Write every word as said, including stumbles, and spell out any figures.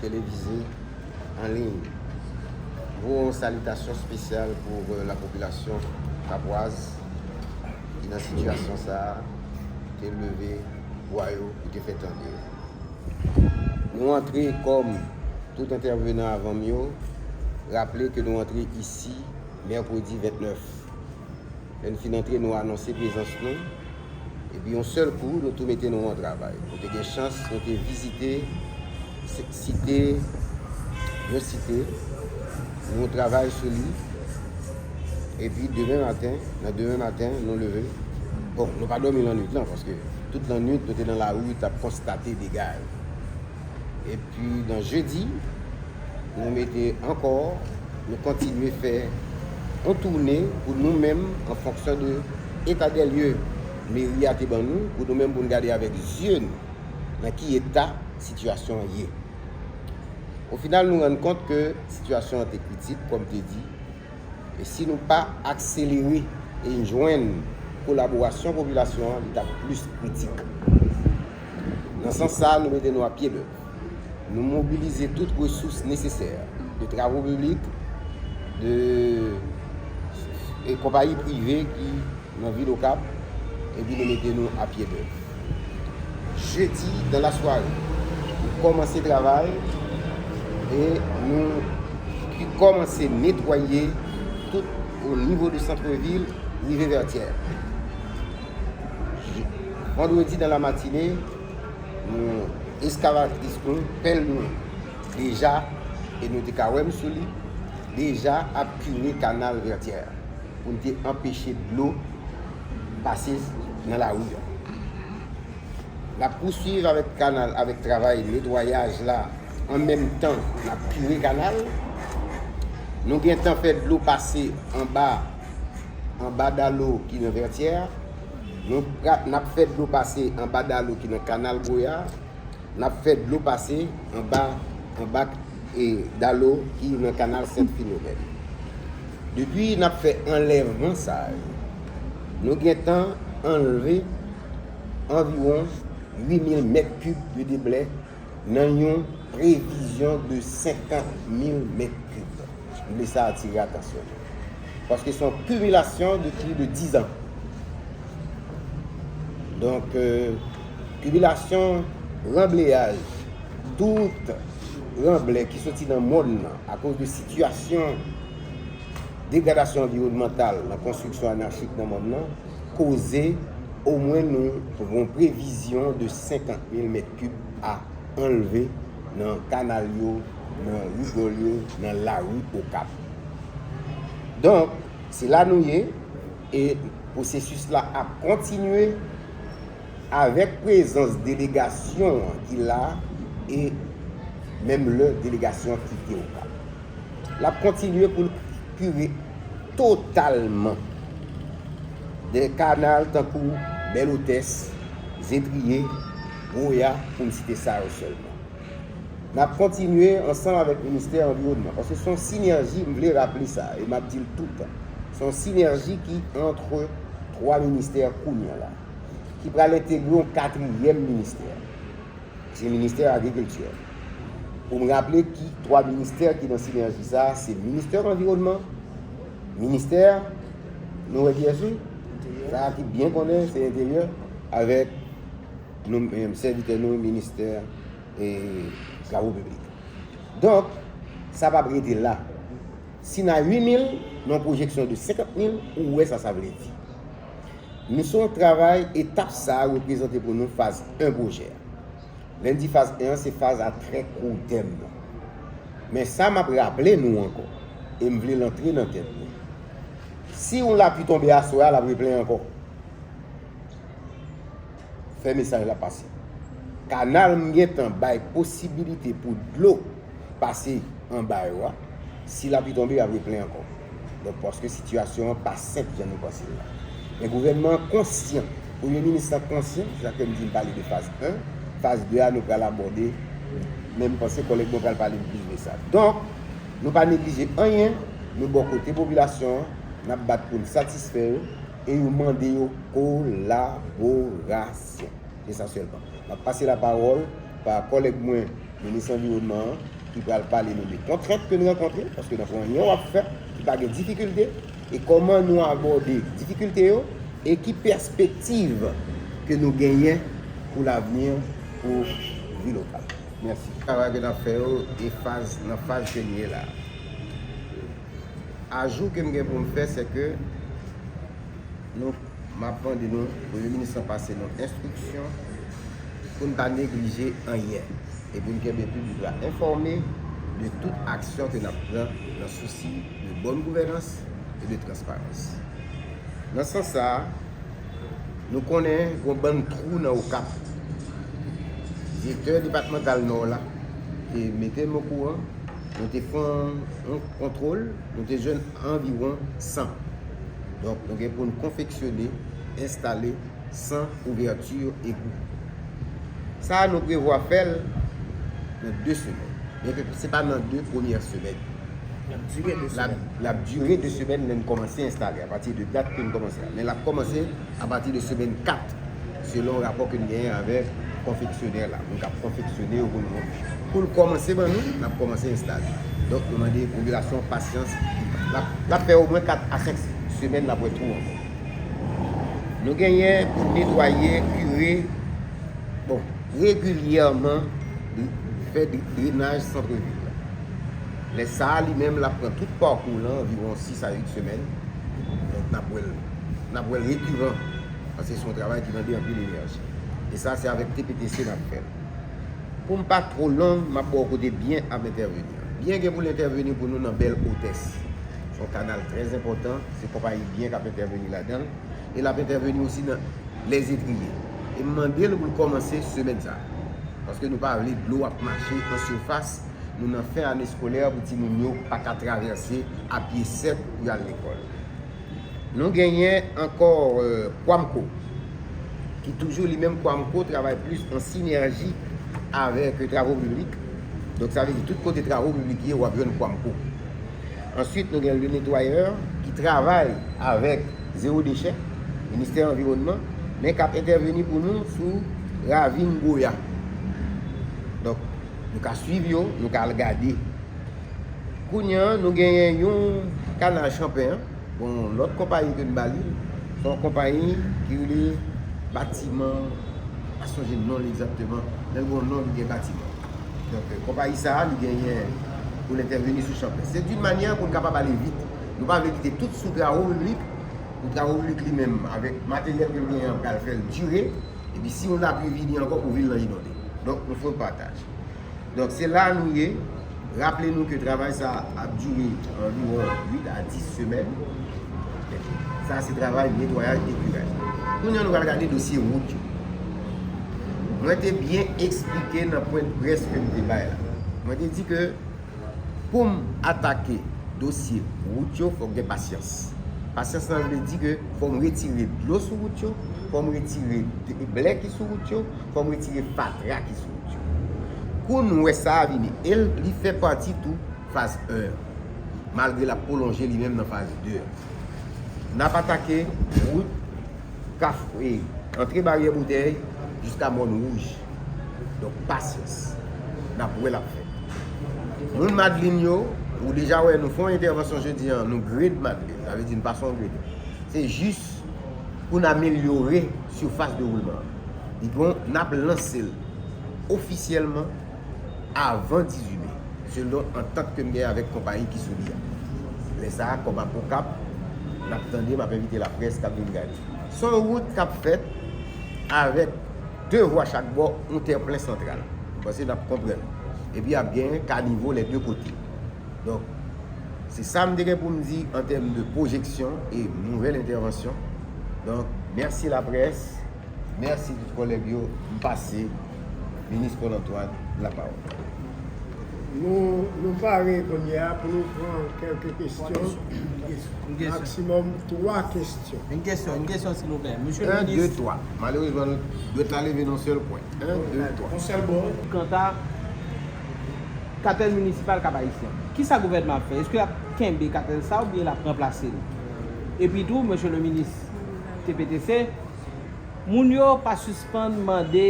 Televize an liy. Voye yon salitasyon espesyal pou, euh, la popilasyon kapwaz ki nan sitiyasyon sa a, te leve vwa yo pou te fè tande. Nou antre kòm tout entèvenan avan m yo, raple ke nou antre isi mèkredi vennèf. Lè n fin antre, nou anonse prezans nou. Epi yon sèl kou, nou tou mete nou an travay. Nou te gen chans, nou te vizite si-, site, yon site, nou travay sou li. Epi demen maten, nan demen maten, nou leve. Bon, nou pa dòmi lannwit lan, paske tout lannwit, nou te nan lari, t ap konstate dega yo. Epi nan jedi, nou mete ankò, nou kontinye fè yon toune pou nou menm, an fonksyon de eta dè lye meri a te ban nou, pou nou menm pou n gade avèk zye nou nan ki eta sitiyasyon an ye. O final, nou rann kont ke sitiyasyon an te kritik, kòm te di, e si nou pa akselere e n jwenn kolaborasyon popilasyon an, li t ap plis kritik. Nan sans sa a, nou mete nou a pye dèv. Nou mobilize tout resous nesesè de travo piblik, de, e konpayi prive ki nan vil Okap, epi nou mete nou a pye dèv. Jedi, dan lasware, nou kòmanse travay e nou ki kòmanse netwaye tout o nivo de santrevil, rive Vètyè. Vandredi dan la matine, nou eskavatris nou, pèl nou, deja, e nou te ka wè m sou li, deja ap kire kanal Vètyè pou n te anpeche dlo pase nan lari a. N ap pouswiv avèk kanal, avèk travay netwayaj la, an menm tan n ap kire kanal. Nou gentan fè dlo pase anba, anba dalo ki nan Vètyè. Nou pra-, n ap fè dlo pase anba dalo ki nan kanal Goya. N ap fè dlo pase anba, anba, e, dalo ki nan kanal Sent Filomèn. Depi n ap fè anlèvman sa yo, nou gentan anlve anviwon uit mil mèt kib de deblè nan yon previzyon de senkant mil mèt kib. M vle sa atire atansyon nou. Paske se yon kimilasyon de plis de diz an. Donk, euh, kimilasyon ranbleyaj, tout ranblè ki soti nan mòn nan, akoz de sitiyasyon degradasyon anviwònmantal nan konstriksyon anachik nan mòn nan, koze omwen nou gen yon previzyon de senkant mil mèt kib a anlve nan kanal yo, nan rigòl yo, nan lari Okap. Donk, se la nou ye, e pwosesis la ap kontinye avèk prezans delegasyon an ki la, e menm lè delegasyon an kite Okap. L ap kontinye pou l kire totalman de kanal tankou Bèl Otès, Zetriye, Goya, pou m site sa yo sèlman. N ap kontinye ansanm avèk Ministè Anviwònman, paske se yon sinèji, m vle raple sa, e m ap di l toutan, se yon sinèji ki antre twa ministè kounye a la, ki pral entegre yon katriyèm ministè. Se Ministè Agrikilti. Pou m raple ki twa ministè ki nan sinèji sa a, se Ministè Anviwònman, Ministè, nou wè kiyès wi? Sa a ki byen konnen, se Enteryè, avèk nou menm, sèvitè nou, Ministè, e, Travo Piblik. Donk, sa p ap rete la. Si n a uit mil, nan pwojeksyon de senkant mil, ou wè sa sa vle di. Nou se yon travay, etap sa a reprezante pou nou faz en pwojè a. Lè n di faz en an, se faz a trè kou tèm nan. Men sa m ap raple nou ankò, e m vle l antre nan tèt nou. Si yon lapli tonbe aswè a, l ap replen ankò. Fè mesaj la pase. Kanal m gentan bay posibilite pou dlo pase anba yo a, si lapli tonbe, y ap replen ankò. Donk, paske sitiyasyon an pa senp jan nou panse l la. Men gouvènman an konsyan, premye minis lan konsyan, se sa k fè m di m pale de faz en, faz de a nou pral abòde, men m panse kòlèg mwen pral pale m plis de sa. Donk, nou pa neglije anyen, nou bò kote popilasyon an, n ap bat pou n satisfè yo, e yo mande yo kolaborasyon. Se sa sèlman. M ap pase lapawòl pa kòlèg mwen, Minis anviwònman an, ki pral pale nou de kontrent ke n rankontre, paske nan anyen w ap fè, ki pa gen difikilte, e kòman nou abòde difikilte yo, e ki pèspektiv ke nou genyen pou lavni pou vil Okap. Mèsi. Travay ke n ap fè yo, e faz, nan faz ke n ye la. Ajou ke m gen pou m fè, se ke nou, m ap mande nou, Premye Minis lan pase nou enstriksyon pou n pa neglije anyen e pou n kenbe piblik la enfòme de tout aksyon ke n ap pran nan sousi de bòn gouvènans e de transparans. Nan sans sa a, nou konnen gen yon bann twou nan Okap. Direktè depatmantal Nò la te mete m okouran. Nou te fè yon, yon kontwòl, nou te jwenn anviwon san. Donk, nou gen pou n konfeksyone, enstale san ouvèti egou. Sa a, nou prevwa fè l nan de semèn. Byenke se pa nan de premyè semèn. L ap dire de semèn. L ap dire de semèn lè n kòmanse enstale, apati de dat ke n kòmanse a. Men l ap kòmanse apati de semèn kat, selon rapò ke n genyen avèk konfeksyonè la, moun k ap konfeksyone yo pou nou, pou l kòmanse ban nou, n ap kòmanse enstale. Donk, nou mande popilasyon pasyans, l ap, l ap fè omwen kat a senk semèn, n ap wè twou ankò. Nou genyen pou netwaye, kire, bon, regilyèman, fè drenaj sant vil la. Lè sa a, li menm, l ap pran tout pakou lan, anviwon sis a uit semèn. Donk, n ap wè l, n ap wè l rekiran, paske se yon travay ki mande anpil enèji. E sa, se avèk T P T C n ap fè l. Pou m pa twò long, m ap ba w kote Byen ap entèveni. Byen gen pou l entèveni pou nou nan Bèl Otès. Se yon kanal trè enpòtan, se konpayi Byen k ap entèveni ladan l. E l ap entèveni osi nan Lèzetriye. E m mande l pou l kòmanse semèn sa a. Paske nou pa vle dlo ap mache an sifas, nou nan fen ane eskolè pou timoun yo pa ka travèse a pye sèk pou y al lekòl. Nou genyen ankò, euh, Kwamco, ki toujou li menm Kwamco travay plis an sinèji avèk Travo Piblik. Donk, sa vle di tout kote Travo Piblik ye, w ap jwenn Kwamco. Answit, nou gen Le Nettoyeur ki travay avèk Zéro Déchet, Ministè Anviwònman, men k ap entèveni pou nou sou Ravin Goya. Donk, nou ka swiv yo, nou ka al gade. Kounye a, nou genyen yon kanal Chanpen an, yon lòt konpayi ke n ba li, se yon konpayi ki rele Batiman, m pa sonje non l egzakteman, men l gen yon non ki gen Batiman. Donk, konpayi sa a, li genyen pou l entèveni sou Chanpen. Se d'une manière pou n kapab ale vit. Nou pa vle kite tout sou Travo Piblik, pou Travo Piblik li menm, avèk materyèl ke l genyen an, pral fè l dire, epi si yon lapli vini ankò pou vil lan inonde. Donk, nou fè yon pataj. Donk, se la nou ye. Raple nou ke travay sa a ap dire anviwon uit a dis semèn. Sa a se travay netwayaj e kiraj. Kounye a, nou pral gade dosye wout yo. Mwen te byen eksplike nan pwen de près ke m te bay la. Mwen te di ke pou m atake dosye wout yo, fòk gen pasyans. Pasyans lan vle di ke fò m retire dlo sou wout yo, fò m retire de-, blè ki sou wout yo, fò m retire fatra ki sou wout yo. Kou nou wè sa a vini, e l, li fè pati tou faz en an, malgre l ap pwolonje li menm nan faz de an. N ap atake wout Kaf-, e, antre Baryè Boutèy jiska Mòn Wouj. Donk, pasyans. N ap wè l ap fèt. Moun Madlin yo, ou deja wè nou fè yon entèvansyon jodi a, nou grade Madlin. Sa vle di nou pase yon grade. Se jis pou n amelyore sifas de woulman an. Li gon, n ap lanse l ofisyèlman avan dizuit me, selon antant ke m gen avèk konpayi ki sou li a. Lè sa a, kòm ap Okap, n ap tande, m ap envite laprès k ap vin gade. Se yon wout k ap fèt avèk de vwa chak bò, yon tè plen santral. M panse n ap konprann. Epi ap gen kanivo lè de kote. Donk, se sa m te gen pou m di an tèm de pwojeksyon e nouvèl entèvansyon. Donk, mèsi laprès. Mèsi tout kòlèg yo. M pase Minis Paul Antoine lapawòl. Nou, nou pare kounye a pou nou pran kèlke kesyon. Maksimòm twa kesyon. Yon kesyon, yon kesyon, silvouplè. Mesye le minis. En, de, twa. Malerezman, dwèt la leve nan sèl pwen. En, de, twa. Yon sèl bò. Kanta katèl minisipal Kap Ayisyen, kisa gouvènman ap fè? Èske l ap kenbe katèl sa oubyen l ap ranplase l? Epi tou, mesye le minis T P T C, moun yo pa sispann mande